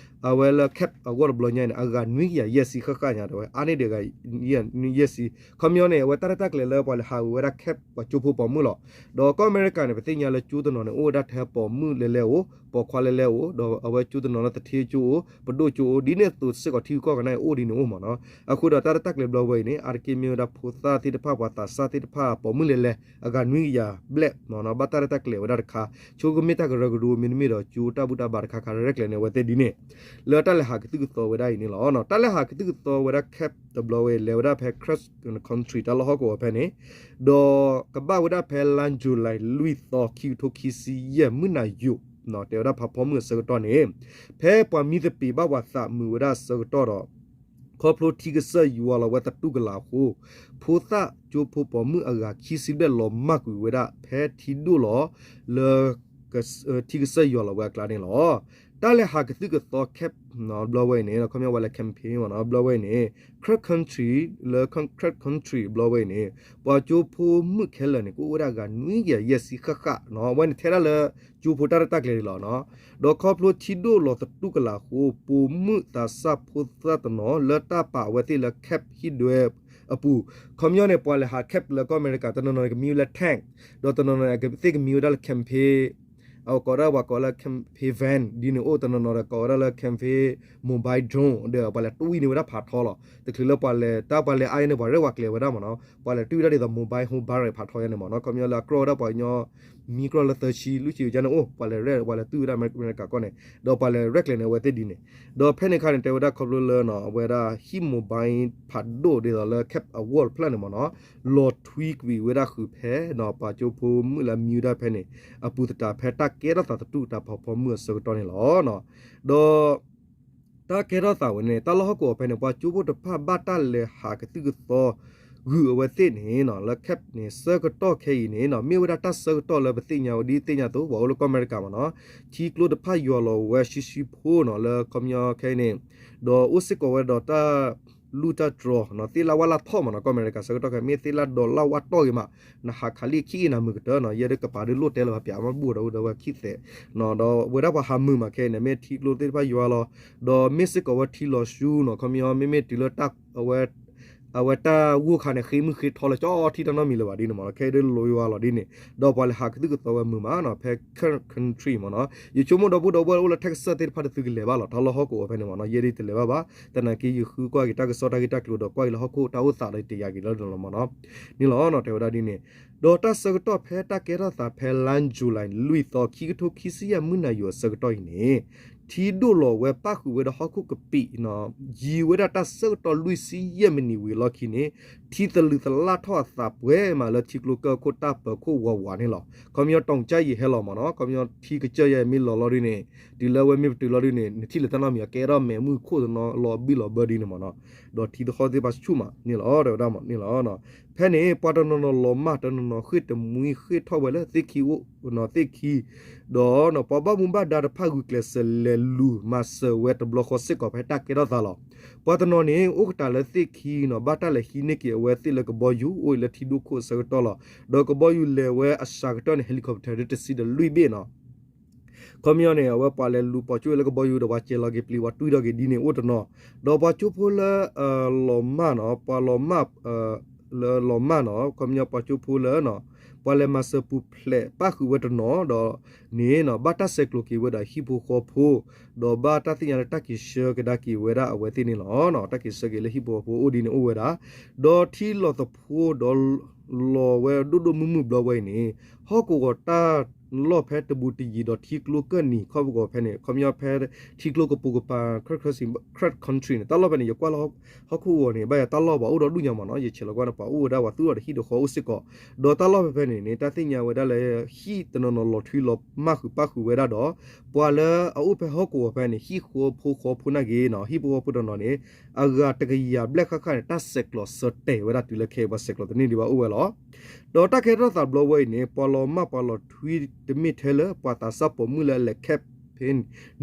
အဝဲလၢ camp အဂီၢ်တဘျီညါန့ၣ် အဂၤနွံကယၤယဲၢ်ဆံဃၣ်ဃၣ်ညါတဲဝဲ အါန့ၢ်ဒံးအဂၤနွံကယၤယဲၢ်ဆံ, ခီပညီန့ၣ် အဝဲတၢ်ရဲၣ်တၢ်ကျဲၤလၢပှၤလဲၤဟးဝံၤဝဲဒၣ် camp ပှၤကၠိဖိပိာ်မုၣ်လီၤ. ဒီးကီၢ်အမဲရကၤန့ၣ် ပသ့ၣ်ညါလၢကၠိတနီၤန့ၣ် အိၣ်ဝဲဒၣ်ထဲပိာ်မုၣ်လဲၤလဲၤအိၣ်, ပိာ်ခွါလဲၤလဲၤအိၣ်, ဒီးအဝဲကၠိတနီၤလၢသထ့ကၠိအိၣ်, ပဒိၣ်ကၠိအိၣ်, ဒ်န့ၣ်အသိးစ့ၢ်ကီးထံဂုၤကီၢ်ဂၤန့ၣ်အိၣ်ဒ်န့ၣ်အိၣ်မ့ၢ်နီၤ. အဃိဒီးတၢ်ရဲၣ်တၢ်ကျဲၤဘျီဝဲအံၤန့ၣ် အါတက့ၢ်မ့ၢ်ဝဲဒၣ်ဖိသၣ်သ့ၣ်တဖၣ်ပှၤသးစၢ်သ့ၣ်တဖၣ်ပိာ်မုၣ်လဲၤလဲၤ အဂၤနွံကယၤဘျဲၣ်မ့ၢ်နီၤ, ဘၣ်တၢ်ရဲၣ်တၢ်ကျဲၤဝဲဒၣ်တခါ, ဆိကမိၣ်တၢ်ကရၢကရိမ့တမ့ၢ်ဒီးကၠိတၢ်ဘူၣ်တၢ်ဘါတခါခါရဲၣ်ကျဲၤန့ၣ်အဝဲသ့ၣ်ဒ်န့ၣ် လၢတၢ်လဲၤဟးကသုၣ်ကသီဝဲဒၣ်အံၤန့ၣ်လီၤ. တၢ်လဲၤဟးကသုၣ်ကသီဝဲဒၣ် camp တဘျီဝဲအံၤ လဲၤဝဲဒၣ်ဖဲ Kurt County တၢ်လီၢ်ဟီၣ်ကဝီၤဖဲန့ၣ်, ဒီးကဘၣ်ဝဲဒၣ်ဖဲလါ July လွံၢ်သီခံကထိခံဆံယဲၢ်မုၢ်နၤယိာ် တဲဝဲဒၣ်ဖးဖီမုၢ်အဆၢကတီၢ်န့ၣ်, ဖဲပှၤမံသပ့ၤဘၣ်ပှၤသးမုာ်ဝဲဒၣ်အဆၢကတီၢ်ဒီး ခီဖျိထံကစၢၢ်ယွၤလီၤဝဲသတူၢ်ကလာ်အဃိ, ဖိသၣ်ကၠိဖိပိာ်မုၣ်အဂၤခံဆံဘျဲၣ်လီၤမၢ်ကွံာ်ဝဲဒၣ်ဖဲထံဒိၣ်လီၤ လၢ ထံကစၢၢ်ယွၤလီၤဝဲအကျါန့ၣ်လီၤ. တၢ်လဲၤဟးကသုၣ်ကသီ camp ဘျီဝဲအံၤန့ၣ် ခီပညီဝဲလၢ campaign မ့ၢ်နီၤ ဘျီဝဲအံၤန့ၣ် Kurt County လၢ Kurt County ဘျီဝဲအံၤန့ၣ် ပှၤကၠိဖိမုၣ်ခဲလၢာ်န့ၣ် ကအိၣ်ဝဲဒၣ်အဂၤနွံကယၤယဲၢ်ဆံဃၣ်ဃၣ်နီၤ, အဝဲန့ၣ်ထဲဒၣ်လၢကၠိဖိတၢ်ရဲၣ်တၢ်ကျဲၤန့ၣ်လီၤနီၤ. ဒီးခီဖျိထံဒိၣ်လီၤသတူၢ်ကလာ်အဃိ ပိာ်မုၣ်သးစၢ်ဖိသၣ်တနီၤ လၢတၢ်ပာ်အဝဲသ့ၣ်လၢ camp ဟံၣ်ဒွဲအပူၤ, ခီပညီန့ၣ် ပှၤလဲၤဟး camp လၢကီၢ်အမဲရကၤ တနီၤနီၤန့ၣ် ကမံဝဲလၢ tent, ဒီးတနီၤနီၤန့ၣ် ကသ့ၣ်ကမံဝဲဒၣ်လၢ camping အဝဲကိးဒၣ်ပှၤကိးလၢ camping van ဒ်န့ၣ်အိၣ်, တနီၤနီၤဒီးကိးဝဲဒၣ်လၢ camping mobile drone ဒီးပှၤလဲၤတွံၢ်န့ၢ်ဝဲဒၣ်ဖးထီလီၤ. တချုးလၢပှၤလဲၤ တၢ်ပှၤလဲၤအါအါန့ၣ် ပှၤရဲၣ်ပှၤကျဲၤဝဲဒၣ်မ့ၢ်နီၤ, ပှၤလဲၤတွံၢ်ဝဲဒၣ်ဒ်သိး mobile home barrack ဖးထီယါန့ၣ်မ့ၢ်နီၤ, ခီပညီလၢအကြီဝဲဒၣ်ပှၤကညီ မံကြီလၢသၢဆံလွံၢ်ဆံယါန့ၣ်အိၣ်, ပှၤလဲၤရဲၣ် ပှၤလဲၤတွံၢ်ဝဲဒၣ်အမဲရကၤကီၢ်န့ၣ်, ဒီးပှၤလဲၤရဲၣ်ကျဲၤန့ၢ်အဝဲသ့ၣ်ဒ်န့ၣ်, ဒီးဖဲန့ၣ်အခါန့ၣ် တဲဝဲဒၣ်ခီဖျိလၢ အဝဲဒၣ်ဟံၣ် mobile ဖးဒိၣ်ဒ်သိးလၢ camp အဝီၢ်တဖျၢၣ်န့ၣ်မ့ၢ်နီၤ, လီၤထွံကွံာ်ဝဲဒၣ်ဃုာ်ဖဲ ပှၤကၠိဖိမုၣ်လၢအမံဝဲဒၣ်ဖဲန့ၣ် အပူၤသတးဖဲတၢ်ကဲထီၣ်သးသတူၢ်ကတၢ်ဖးဖီမုၢ်အဆၢကတီၢ်န့ၣ်လီၤ. ဒီး တၢ်ကဲထီၣ်သးဝဲန့ၣ် တၢ်လီၢ်ဟီၣ်ကဝီၤဖဲန့ၣ် ပှၤကၠိဖိတဖၣ်ဘၣ်တၢ်လဲၤဟးကသုၣ်ကသီ ဂုာ်အဝဲသ့ၣ်န့ၣ် လၢ camp န့ၣ် ဆၢကတီၢ်ခဲအံၤန့ၣ် မ့ၢ်ဝဲဒၣ်တၢ်ဆၢကတီၢ်လၢပသ့ၣ်ညါဝဲဒ်သ့ၣ်ညါအသိး ပှၤအိၣ်လၢကီၢ်အမဲရကၤမ့ၢ်နီၤ, ထံကျိတဖၣ်ယွၤလီၤဝဲဆှံဆှံဖိနီၤ လၢခီပညီခဲအံၤန့ၣ်, ဒီးအိၣ်စ့ၢ်ကီးဝဲဒီးတၢ်လူၢ်တၢ်တြီၤ သ့ၣ်လၣ်ဝၣ်လၣ်ထီၣ်မ့ၢ်နီၤ, ကီၢ်အမဲရကၤဆၢကတီၢ်ခဲအံၤ မ့ၢ်သ့ၣ်လၣ်ဒီးလၣ်ဝၣ်တီၢ်ဂ့ၤမး, နဟးခးလံခံအံၤနမုာ်ကတၢၢ်နီၤ, ယဲဒၣ်ကပာ်ဒုးလိၣ်တဲလၢၤဘၣ် ပၠးမ့ၢ်ဘူၣ်ဒီးဝဲဒီးဝဲခံသဲး, ဒီးဝဲဒၣ်ပှၤဟးမုာ်မးခဲအံၤန့ၣ် မ့ၢ်ထံကျိသ့ၣ်တဖၣ်ယွၤလီၤ, ဒီးမ့ၢ်စ့ၢ်ကီးဝဲထံလီၤဆူနီၤ, ခီပညီမ့မ့ၢ်တုၤလၢ အဝဲတၢ်ဂိၢ်ခါန့ၣ် ဃ့မုၢ်ဃ့ထီလၢကၠီထံတၢ်နီတမံၤလၢၤဘၣ်ဒ်န့ၣ်မ့ၢ်နီၤ, ခဲအံၤဒ်လီၤယွၤလီၤဒ်န့ၣ်, ဒီးပှၤလဲၤဟးကသုၣ်ကသီဝဲမုာ်မးနီၤ, ဖဲ Kurt County မ့ၢ်နီၤ, ယဆိကမိၣ်ဒီပုၢ်ဒီဝဲၢ်အိၣ်လၢ Texas သ့ၣ်တဖၣ်တသုကလဲၤဘၣ်လီၤ, တၢ်လီၢ်ဟီၣ်ကဝီၤဖဲန့ၣ်မ့ၢ်နီၤ, ယဲဒ်တလဲၤဘၣ်ဘၣ်, သနာ်က့ယဃုကွၢ်က့ၤတၢ်ကစီၣ်တၢ်ဂ့ၢ်တၢ်ကျိၤဒီးကွၢ်က့ၤလၢဟီၣ်ခိၣ်တၢ်အိၣ်သးဒီးတယာ်က့ၤလၢနီၤလီၤမ့ၢ်နီၤ, န့ၣ်လီၤနီၤ, တဲဝဲဒၣ်ဒ်န့ၣ်, ဒီးတၢ်ဆၢကတီၢ်ဖဲတၢ်ကဲထီၣ်သးဖဲလါ July လွံၢ်သီ ခံကထိခံဆံယဲၢ်မုၢ်နၤယိၤအဆၢကတီၢ်အံၤန့ၣ်, ထံဒိၣ်လီၤဝဲပၣ်ဃုာ်ဝဲဒီးဟီၣ်ခိၣ်ကပံာ် ယံၤဝဲဒၣ်တၢ်ဆၢကတီၢ်လွံၢ်ဆံယဲၢ်မံးနံးဝံၤအလီၢ်ခံန့ၣ် ထံသလုးသလၣ်ထီၣ်အသးပှဲၤမးလၢထံကျိကၢၢ်ခိၣ်တၢ်ပၢၤခိၣ်ဝးဝးန့ၣ်လီၤ. ခီပညီ တောင်ကျရေဟဲလီၤမ့ၢ်နီၤ, ခီပညီထံကစၢၢ်ယဲမ့ၢ်လီၤလီၤဒ်န့ၣ် တုၤလၢအဝဲမ့ၢ်ပတုာ်လီၤဒ်န့ၣ် နထံၣ်လၢတၢ်နီတမံၤ အကဲထီၣ်မဲာ်မုၢ်ခိၣ်တနီၤလီၤအဘံၣ်လီၤဘၢဒ်န့ၣ်မ့ၢ်နီၤ, ဒီးထံသဟီၣ်သ့ၣ်တဖၣ်ဆူၣ်မးန့ၣ်လီၤ တဲဝဲဒၣ်မ့ၢ်န့ၣ်လီၤ. ဖဲန့ၣ် ပှၤတနီၤနီၤလီၤမၢ် တနီၤနီၤဃ့ၢ်တမှံဃ့ၢ်ထီၣ်ဝဲလၢသ့ၣ်ခံအိၣ်သ့ၣ်ခံ ဒီး ပှၤဘၣ်မူဘၣ်ဒါတဖၣ်ဂုာ်ကျဲးစၢးလဲၤလူၤမၤစၢၤဝဲတဘျီဃီစ့ၢ်ကီးဖဲတၢ်ကဲထီၣ်သးလီၤ. ပှၤတနီၤန့ၣ် အိၣ်ကတၢၢ်လၢသ့ၣ်ခံနီၤ ဘၣ်တၢ်လဲၤဟံးန့ၢ်က့ၤအဝဲသ့ၣ်လၢကဘီယူၤအိၣ်အံၤလၢထံဒိၣ်ခိၣ်အဆၢကတီၢ်လီၤ. ဒီးကဘီယူၤလဲၤဝဲအစှၤကတၢၢ်န့ၣ် helicopter ဒ်တဆံဒီးလွံၢ်ဘ့ၣ်နီၤ ခီပညီန့ၣ် အဝဲပှၤလဲၤလူၤပိာ်ကၠိဝဲလၢကဘီယူၤဒီးပှၤစဲၤလီၤက့ၤပျံၤပှၤတွံၢ်ထီၣ်က့ၤဒ်န့ၣ်အိၣ်တနီၤ, ဒီးပှၤကၠိဖိလၢ လီၤမၢ်နီၤ ပှၤလီၤမၢ် လၢလီၤမၢ်နီၤ ခီပညီပှၤကၠိဖိလၢ ပှၤလဲၤမၤစၢၤပူၤဖျဲးပၣ်ဃုာ်ဝဲတနီၤဒီးန့ၣ် ဘၣ်တၢ်ဆဲးကျိးက့ၤဝဲဒီးဟံၣ်ဖိဃီဖိ ဒီးဘၣ်တၢ်သ့ၣ်ညါလၢတၢ်က့ၤဆှၢကဒါက့ၤဝဲဒၣ်အဝဲသ့ၣ်န့ၣ်လီၤ. တၢ်က့ၤဆှၢက့ၤလၢဟံၣ်ဖိဃီဖိအိၣ်ဒ်န့ၣ်အိၣ်ဝဲဒၣ် ဒီးထံလီၤသဖှိဒီး လီၤဝဲဒိၣ်ဒိၣ်မုၢ်မုၢ်ဘျီဝဲအံၤန့ၣ် ဟီၣ်ကဝီၤတၢ်လီၢ်ဖဲတဘူးတယံၤဒီးထံကျိကၢၢ်နံၤခီၣ်ပကီၢ်ဖဲန့ၣ် ခီပညီဖဲထံကျိကပိာ်ကပၤ Karen Country န့ၣ် တၢ်လီၢ်ဖဲန့ၣ် ယကွၢ်လၢဟီၣ်ခိၣ်ဂီၤန့ၣ် ဘၣ်ယၤတၢ်လီၢ်ပှၤအိၣ်ဒီဒူၣ်ညါမ့ၢ်နီၤ ယဆဲးလီၤကွၢ်န့ၣ် ပှၤအိၣ်ဝဲဒၣ်ပှၤသူၣ်ထီၣ်ဒီးဟံၣ်ဒီးဃီအိၣ်စ့ၢ်ကီး ဒီးတၢ်လီၢ်ဖဲဖဲန့ၣ်န့ၣ် တၢ်သ့ၣ်ညါဝဲဒၣ်လၢ ဟံၣ်တနီၤနီၤလီၤထွံလီၤမၢ်ဃုာ်ပၣ်ဃုာ်ဝဲဒၣ်ဒီး ပှၤလၢအအိၣ်ဖဲဟီၣ်ကဝီၤဖဲန့ၣ် ဟံၣ်ဖိဃီဖိနာ်က့နီၤ ဟံၣ်ဖိဃီဖိတနီၤန့ၣ် အဂၤတကယၤဘျဲၣ်ဃၣ်ဃၣ်န့ၣ် တၢ်ဆဲးကျိးစၢၤတဲာ်ဝဲဒၣ်တုၤလၢခဲအံၤပှၤဆဲးကျိးတန့ၢ်ဒံးဘၣ်အိၣ်ဝဲလီၤ. ဒီးတၢ်ကဲထီၣ်သးဘျီဝဲအံၤန့ၣ် ပှၤလီၤမၢ်ပှၤလီၤထွံတမ့ၢ်ထဲလၢ ပှၤသးစၢ်ပိာ်မုၣ်လၢအလဲၤ camp ဖဲ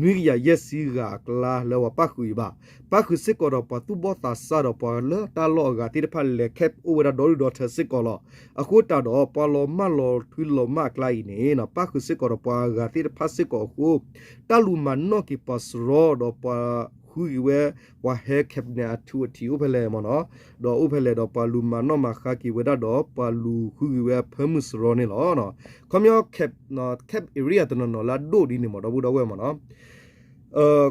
နွံကယၤယဲၢ်ဆံဂၤအကျါလၢပှၤပၣ်ဃုာ်အံၤဘၣ်. ပၣ်ဃုာ်စ့ၢ်ကီးဒီးပှၤသူၣ်ဘီၣ်သးစၢ်ဒီးပှၤလၢတၢ်လီၢ်အဂၤသ့ၣ်တဖၣ်လဲၤ camp အိၣ်ဝဲဒၣ်ဒီဒူၣ်ဒီထၢစ့ၢ်ကီးလီၤ. အဃိသတးဒီး ပှၤလီၤမၢ်လီၤထွံလီၤမၢ်အကျါအံၤန့ၣ် ပၣ်ဃုာ်စ့ၢ်ကီးဒီးပှၤအဂၤသ့ၣ်တဖၣ်စ့ၢ်ကီးအဃိ တၢ်လူၤမၤနီၣ်က့ၤပှၤစရီဒီးပှၤဃုက့ၤဝဲ ပှၤဟဲ camp န့ၣ် အထူးအထံးအိၣ်ဖဲလဲၣ်မ့ၢ်နီၤ, ဒီးအိၣ်ဖဲလဲၣ်ဒီးပှၤလူၤမၤနီၣ်မၤဃါက့ၤဝဲဒၣ်ဒီး ပှၤလူၤဃုက့ၤဝဲအဖၢမုၢ်စရီန့ၣ်လီၤ. ခီပညီ camp, camp area တနီၤနီၤလၢအဒိၣ်ဒ်န့ၣ်မ့ၢ် ဒီပုၢ်ဒီဝဲၢ်မ့ၢ်နီၤ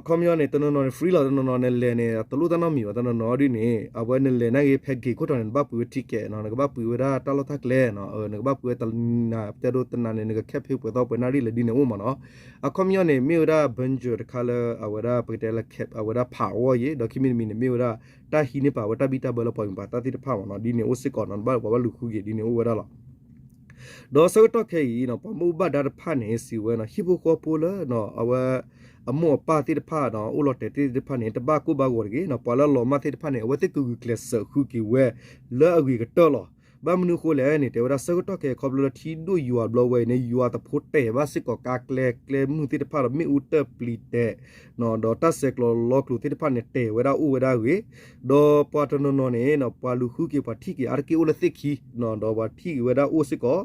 ခီပညီန့ၣ် တနီၤနီၤန့ၣ် free လီၤ, တနီၤနီၤန့ၣ်လဲၤန့ၣ် တလိၣ်တၢ်နီတမံၤဘၣ်, တနီၤနီၤဒ်န့ၣ် အဝဲနလဲၤနာ်က့ဖဲ gate ခိၣ်တီန့ၣ် နဘၣ်ပှ့ၤဝဲ ticket နီၤ, နကဘၣ်ပှ့ၤဝဲဒၣ်တၢ်လီၢ်တၢ်ကျဲနီၤ, နကဘၣ်ပှ့ၤဝဲတနၤ တဲဒိတနၤန့ၣ် နက camp ဖဲပှဲၤသီပှဲၤနၣ်ရံၣ်လၢဒ်န့ၣ်အိၣ်မ့ၢ်နီၤ. အခီပညီန့ၣ် မ့ၢ်ဝဲဒၣ် bunker တခါလၢအဝဲဒၣ်ပကတဲလၢ camp အဝဲဒၣ်ဖးအဂီၢ်ယ့ၣ်, ဒီးခံမံၤတမံၤန့ၣ် မ့ၢ်ဝဲဒၣ်တၢ်ဟံးန့ၢ်ပာ်ဝဲတၢ်ဘံၣ်တၢ်ဘၢလၢပှၤဂံၢ်ပှၤသၣ်သ့ၣ်တဖၣ်မ့ၢ်နီၤ, ဒ်န့ၣ်အိၣ်စ့ၢ်ကီးနီၤ, နဘၣ်ပှၤဘၣ်လူၤဃုက့ၤဒ်န့ၣ်အိၣ်ဝဲဒၣ်လီၤ. ဒီးဆၢကတီၢ်ခဲအံၤနီၤ ပှၤမူဘၣ်ဒါတဖၣ်န့ၣ် စံးဝဲနီၤ ဟံၣ်ဖိဃီဖိလၢ အဝဲ အမိၢ်အပၢ်သ့ၣ်တဖၣ်နီၤ အိၣ်လီၤတဲာ်သ့ၣ်တဖၣ်န့ၣ် တဘၣ်ကိၢ်ဘၣ်ဂီၤတဂ့ၤနီၤ, ပှၤလၢလီၤမၢ်သ့ၣ်တဖၣ်န့ၣ် အဝဲသ့ၣ်ကဂုာ်ကျဲးစၢးဃုက့ၤဝဲ လၢအဂ့ၤကတၢၢ်လီၤ. ဘၣ်မနုၤအဃိလဲၣ်န့ၣ် တဲဝဲဒၣ်ဆၢကတီၢ်ခဲအံၤခီဖျိလၢထံဒိၣ်ယွၤဘျီဝဲအံၤန့ၣ် ယွၤသဖှိတဲာ်ဘၣ်စ့ၢ်ကီးကါကျဲ ကျဲမုၢ်သ့ၣ်တဖၣ်ဒီး မ့ၣ်အူတၢၢ်ပျံၤတဲာ် ဒီးတၢ်ဆဲးကျိးလီကျိၤသ့ၣ်တဖၣ်န့ၣ် တဲာ်ဝဲဒၣ်အိၣ်ဝဲဒၣ်အဂ့ၢ်, ဒီးပှၤတနီၤနီၤန့ၣ် ပှၤလူၤဃုက့ၤပှၤထံၣ်က့ၤအါတက့ၢ်အိၣ်လၢသ့ၣ်ခံ ဒီးပှၤထံၣ်က့ၤဝဲဒၣ်အိၣ်စ့ၢ်ကီး,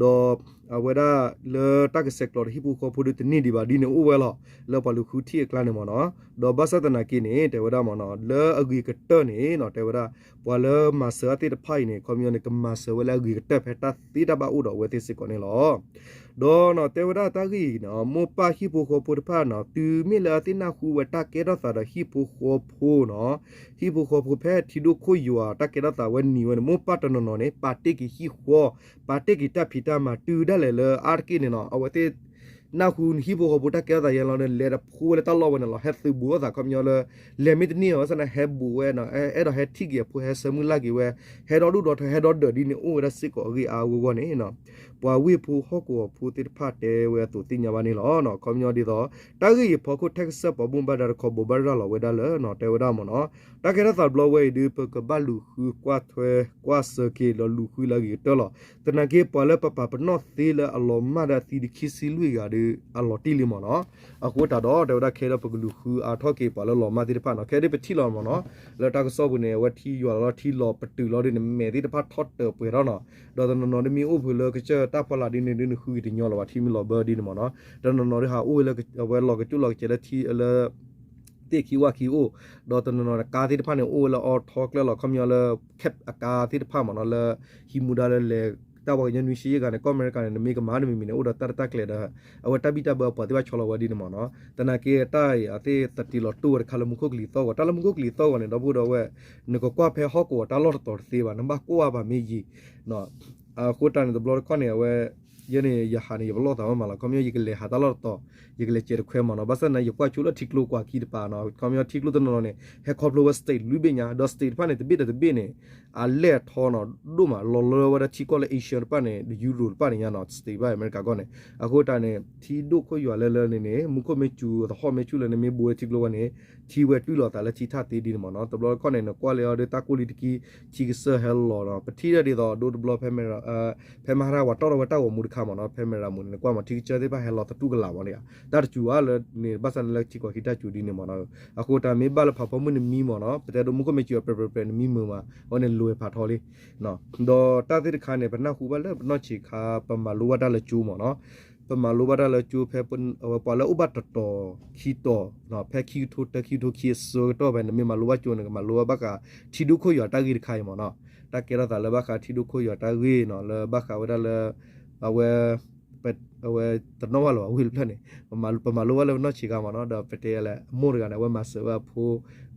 ဒီးအဝဲဒၣ်လၢတၢ်ကဆဲးကျိးဒီးဟံၣ်ဖိဃီဖိဒီးတန့ၢ်ဒံးဘၣ်ဒ်န့ၣ်အိၣ်ဝဲလီၤ, လၢပှၤလူၤဃုထံၣ်အကျါန့ၣ်မ့ၢ်နီၤ, ဒီးဘၣ်ဆၣ်သနာ်က့န့ၣ် တဲဝဲဒၣ်မ့ၢ်နီၤ လၢအဂ့ၤကတၢၢ်န့ၣ်နီၤ တဲဝဲဒၣ် ပှၤလၢမၤစၢၤအသ့ၣ်တဖၣ်အံၤန့ၣ် ခီပညီန့ၣ် ကမၤစၢၤဝဲလၢအဂ့ၤကတၢၢ်ဖဲတၢ်သ့တၢ်ဘၣ်အိၣ်ဒီးအဝဲသ့ၣ်စ့ၢ်ကီးန့ၣ်လီၤ. ဒီးနီၤ တဲဝဲဒၣ်တၢ်ဂ့ၢ်အံၤနီၤ မိၢ်ပၢ်ဟံၣ်ဖိဃီဖိတဖၣ်နီၤ တုၤမ့ၢ်လၢအသ့ၣ်နၢ်ဟူဝဲတၢ်ကဲထီၣ်သးဒီးဟံၣ်ဖိဃီဖိနီၤ, ဟံၣ်ဖိဃီဖိဖဲထံဒိၣ်ခိၣ်ယွၤတၢ်ကဲထီၣ်သးဝဲနံၤဝဲန့ၣ် မိၢ်ပၢ်တနီၤနီၤန့ၣ် ပာ်တ့ၢ်က့ၤဟံၣ်ဃီ, ပာ်တ့ၢ်က့ၤတၢ်ဖံးတၢ်မၤတုၤဒၣ်လဲာ်လၢအါတက့ၢ်န့ၣ်နီၤ အဝဲသ့ၣ် နၢ်ဟူဟံၣ်ဖိဃီဖိတၢ်ကဲထီၣ်သးယဲလီၤန့ၣ် လဲၤတဖိဝဲလၢတၢ်လီၢ်ဝဲန့ၣ်လီၤ, ဟဲသုးဘူးလိာ်သးခီပညီလၢ လဲၤမ့ၢ်တန့ၢ်အီၤဘၣ်ဆၣ်န့ၣ် ဟဲဘူးဝဲနီၤ, အဲၣ်ဒိးဟဲထံၣ်က့ၤအဖိဟဲဆၢမုၢ်လၢ်က့ၤဝဲ, ဟဲဒီဒူၣ်ဒီထၢ ဟဲဒီဒၢးဒ်န့ၣ်အိၣ်ဝဲဒၣ်စ့ၢ်ကီးအဂ့ၢ်အါအဂီၢ်အဂီၢ်န့ၣ်နီၤ, ပှၤဝ့ၢ်ဖိဟီၣ်ကဝီၤဖိသ့ၣ်တဖၣ်တဲဝဲအသိးသ့ၣ်ညါဘၣ်န့ၣ်လီၤ. ခီပညီဒ်သိး တၢ်ဂ့ၢ်အံၤဖီခိၣ် Texas ပှၤဘၣ်မူဘၣ်ဒါတခီ ဘိးဘၣ်ရၤလီၤဝဲဒၣ်လၢနီၤ တဲဝဲဒၣ်မ့ၢ်နီၤ, တၢ်ကဲထီၣ်သးဘျီဝဲအံၤဒီး ပကဘၣ်လူၤဃုကွၢ်ထွဲကွၢ်ဆၢက့ၤဒီးလူၤဃုလၢအဂ့ၤကတၢၢ်လီၤ. သနာ်က့ ပှၤလၢပပာ်ပနီၣ်သ့လၢအလီၤမၢ်ဒီးအသံဒံးခံဆံလွံၢ်ဂၤဒီး အလီၤတံၢ်လံမ့ၢ်နီၤ. အဃိသတးဒီး တဲဝဲဒၣ်ခဲဒီးပကလူၤဃုအါထီၣ်က့ၤပှၤလၢလီၤမၢ်သ့ၣ်တဖၣ်နီၤ, ခဲဒ်ပထံၣ်လီၤမ့ၢ်နီၤ, လၢတၢ်ကစီၣ်ပူၤန့ၣ် အဝဲထံယွၤလီၤထံလီၤပတုာ်လီၤဒ်န့ၣ် မဲာ်သ့ၣ်တဖၣ်ထီၣ်တၢၢ်ပှဲၤထီၣ်နီၤ, ဒီးတနီၤနီၤဒ်မ့ၢ်အိၣ်ဖဲလၢကစၢၢ်တၢ်ဖီလာ်ဒ်န့ၣ်ဒ်န့ၣ်ဃုက့ၤတညီလီၤဘၣ် ထံမ့ၢ်လီၤဘၢဒ်န့ၣ်မ့ၢ်နီၤ, တနီၤနီၤဒ်ဟးအိၣ်ဝဲလၢအဝဲလီၤကစၢၢ်လီၤကစဲးလၢထံလၢ သ့ၣ်ခံဝၣ်ခံအိၣ်, ဒီးတနီၤနီၤန့ၣ် ကါသ့ၣ်တဖၣ်န့ၣ် အိၣ်ဝဲလၢအီထီကျၢၢ်လီၤ ခီပညီလၢ cab အကါသ့ၣ်တဖၣ်မ့ၢ်နီၤ လၢဟံးမူဒါလၢလဲၤ တၢ်ပှၤကညီနွံဆံယဲၢ်ဂၤန့ၣ် ကီၢ်အမဲရကၤန့ၣ် နမ့ၢ်ကမၤတမံၤမံၤန့ၣ် အိၣ်ဒီးတၢ်တၢ်ကျဲၤဒီး အဝဲတၢ်ဘံၣ်တၢ်ဘၢအပှၤသ့ၣ်တဖၣ်ဆီလီၤဝဲဒ်န့ၣ်မ့ၢ်နီၤ, သနာ်က့တၢ်အံၤအသ့ၣ်သတံးလီၤတိၢ်ဝဲတခါလၢမူခိၣ်ကလံၤသီၣ်ဂီၤ တၢ်လၢမူခိၣ်ကလံၤသီၣ်ဂီၤန့ၣ် ဒီပုၢ်ဒီဝဲၢ် နကကွၢ်ဖဲဟီၣ်ကဝီၤတၢ်လီၢ်တတီၤတသ့ဘၣ် နဘၣ်ကွၢ်ဘၣ်မ့ၢ်ယံၤ အဃိတၢ်န့ၣ်တဘျီတခီၣ်န့ၣ် အဝဲ ယဲန့ၣ် ယဟးန့ၣ် ယပလီၢ်သးမးမးလီၤ. ခီပညီ ယကလဲၤဟးတၢ်လီၢ်တတီၤ, ယကလဲၤစဲးတခွဲမးနီၤ. ဘၣ်ဆၣ်သနာ်က့ ယကွၢ်ဆိလၢထံကျိကွၢ်ခံတပၤနီၤ. ခီပညီထံကျိတနီၤနီၤန့ၣ် ဟဲခီဖျိဝဲ state လွံၢ်ဘ့ၣ်ညါ, ဒီး state တဖၣ်န့ၣ် တဘ့ၣ်ဒီးတဘ့ၣ်န့ၣ် အလဲၢ်အထီနီၤ ဒိၣ်မး လီၤလၢဝဲဒၣ်ထံကီၢ်လၢ Asia တဖၣ်န့ၣ် Europe တဖၣ်န့ၣ်ညါနီၤ, state ဘၣ်အမဲရကၤကီၢ်န့ၣ်. အဃိတၢ်န့ၣ် ထံဒိၣ်ခိၣ်ယွၤလၢလၢန့ၣ်န့ၣ် မူခိၣ်မ့ၢ်စူၤ သဟီၣ်မ့ၢ်ဆူၣ်လၢနမ့ၢ်ဘိလၢထံကျိဝဲန့ၣ် ထံဝဲတွံၢ်လီၤသးလၢထံထၣ်သ့ဒ်န့ၣ်မးနီၤ. တဘျီတခီၣ်န့ၣ် နကွၢ်လၢအီၤဒီးတၢ်ကိၢ်လံတကံ ထံကစၢၢ်ဟဲလီၤနီၤ. ပထံၣ်ဒၣ်ဒ်သိးဒိတဘျီ ဖဲ ဖဲမဟါတၢ် ပှၤတီၢ်ထီၣ်ဝဲတၢ်ဂီၤမူတခါမးနီၤ, ဖဲမဲရမူန့ၣ် နကွၢ်မး ထံကစၢၢ်သ့ၣ်တဖၣ်ဟဲလီၤသတူၢ်ကလာ်မးန့ၣ်, တၢ်တစူၤဘၣ်လၢန့ၣ် ဘၣ်ဆၣ်န့ၣ်လၢထံကီၢ်ခံတၢ်စူၤဒ်န့ၣ်မးနီၤ. အဃိတၢ်မ့ၢ်ဘၣ်လၢဖးဖီမုၢ်နမံမးနီၤ, ပတဲဒိမူခိၣ်မ့ၢ်စူၤအပြဲးပြဲးနမံ မုာ်မး အဝဲန့ၣ်လွဲၢ်ဖးထီလံ. ဒီးတၢ်သ့ၣ်တခါန့ၣ် ပနၢ်ဟူဘၣ်လၢပနီၢ်ဆံးခါ ပမၤလိဘၣ်တၢ်လၢကၠိမးနီၤ. ပမၤလိဘၣ်တၢ်လၢကၠိ ဖဲ အဝဲပှၤလၢအိၣ်ဘၣ်တတီၤ ခံတီၤ ဖဲခံကထိတၢ ခံကထိခံအဆၢကတီၢ်ဖဲ နမ့ၢ်မၤလိဘၣ်ကၠိန့ၣ် ကမၤလိဘၣ်ဘၣ်ဃးထံဒိၣ်ခိၣ်ယွၤတၢ်ဂ့ၢ်တခါအံၤမးနီၤ. တၢ်ကဲထီၣ်သးလၢဘၣ်ဃးထံဒိၣ်ခိၣ်ယွၤတၢ်ဂ့ၢ်နီၤ, လၢဘၣ်ဃးဝဲဒၣ်လၢ အဝဲ အဝဲတနီၣ်ဘၣ်လၢၤဘၣ် ဝ့ၢ်တဖျၢၣ်န့ၣ် ပမၤလိဘၣ်လၢပနီၢ်ဆံးခါမးနီၤ. ဒီးပတဲလၢ အမိၢ်တဂၤန့ၣ် အဝဲမၤစၢၤဝဲအဖိ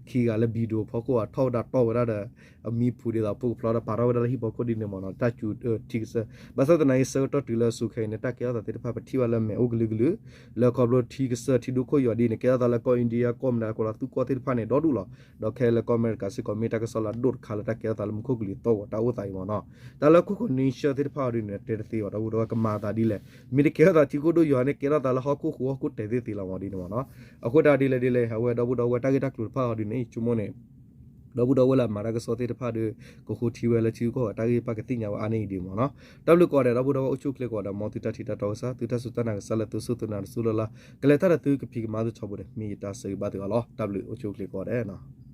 ခံဂၤလၢ video ဖီခိၣ် အထီၣ်ဝဲဒၣ်တီၢ်ဝဲဒၣ်ဒီး အမံဖုးဒ်သိးအဖိကဖျီဒီး ပာ်ထီၣ်ဝဲဒၣ်လၢဟံၣ်ဖီခိၣ်ဒ်န့ၣ်မးနီၤ, တၢ်စူၤထံကစၢၢ်. ဘၣ်ဆၣ်သနာ်က့ ဆၢကတီၢ်တုၤလၢအစိၤခဲအံၤန့ၣ် တၢ်ကဲထီၣ်သးသ့ၣ်တဖၣ် ပထံၣ်ဘၣ်လၢမဲာ်အိၣ်ကလုာ်ကလုာ် လၢခီဖျိထံကစၢၢ်ထံဒိၣ်ခိၣ်ယွၤဒ်န့ၣ် ကဲထီၣ်သးလၢကီၢ် India ကီၢ်မနုၤ ကီၢ်လၢသူကီၢ်သ့ၣ်တဖၣ်န့ၣ် ဒီဒူၣ်လီၤ. ဒီးခဲလၢာ်ကီၢ်အမဲရကၤစ့ၢ်ကီး မ့ၢ်တၢ်ကစီၣ်လၢအဒိၣ်တခါလၢတၢ်ကဲထီၣ်သးလၢမူခိၣ်ကလံၤသီၣ်ဂီၤတၢ်အိၣ်သးအံၤမးနီၤ. တၢ်လၢ coordination သ့ၣ်တဖၣ်အီၤဒ်န့ၣ် တဲတသ့ဘၣ် ဒီပုၢ်ဒီဝဲၢ်ကမၤသးဒ်လဲၣ်. မ့ၢ်တကဲထီၣ်သးထံခိၣ်ဒိၣ်ယွၤန့ၣ် ကဲထီၣ်သးလၢဟီၣ်ခိၣ်ဃိးဟီၣ်ခိၣ်တဲာ်သ့ၣ်သ့ၣ်လီၤမးဒ်န့ၣ်မးနီၤ. အဃိတၢ်ဒ်လဲၣ်ဒ်လဲၣ် အဝဲဒီပုၢ်ဒီဝဲၢ်တၢ်ဂ့ၢ်တၢ်ကျိၤတဖၣ်အီၤဒ်န့ၣ် ဆိကမိၣ်န့ၣ် ဒီပုၢ်ဒီဝဲၢ်လၢအမၤတၢ်ကစီၣ်သ့ၣ်တဖၣ်ဒီး ကဃုထံၣ်ဝဲလၢထံဂုၤကီၢ်ဂၤတၢ်ဂ့ၢ် ပကသ့ၣ်ညါဝဲအါန့ၢ်အံၤဒ်မးနီၤ. တၢ်ဘျုးကိးဂၤဒဲး ဒီပုၢ်ဒီဝဲၢ်အိၣ်ဆူၣ်အိၣ်ချ့ကိးဂၤဒဲး မ်သုတၢ်ထံၣ်တၢ်တီကစၢ် သုတၢ်စူၢ်တၢ်နာ်ကစၢ်လၢသုစူၢ်သုနာ်တစူၢ်လၢ်လၢ် ကလဲၤတၢ်ဒီးသုကဖံးကမၤသုထီဘိဒီး မ့ၢ်ယတၢ်ဆၢဂ့ၤဘၣ်သုအီၤလီၤ. တၢ်ဘျုးအိၣ်ဆူၣ်အိၣ်ချ့ကိးဂၤဒဲးနီၤ.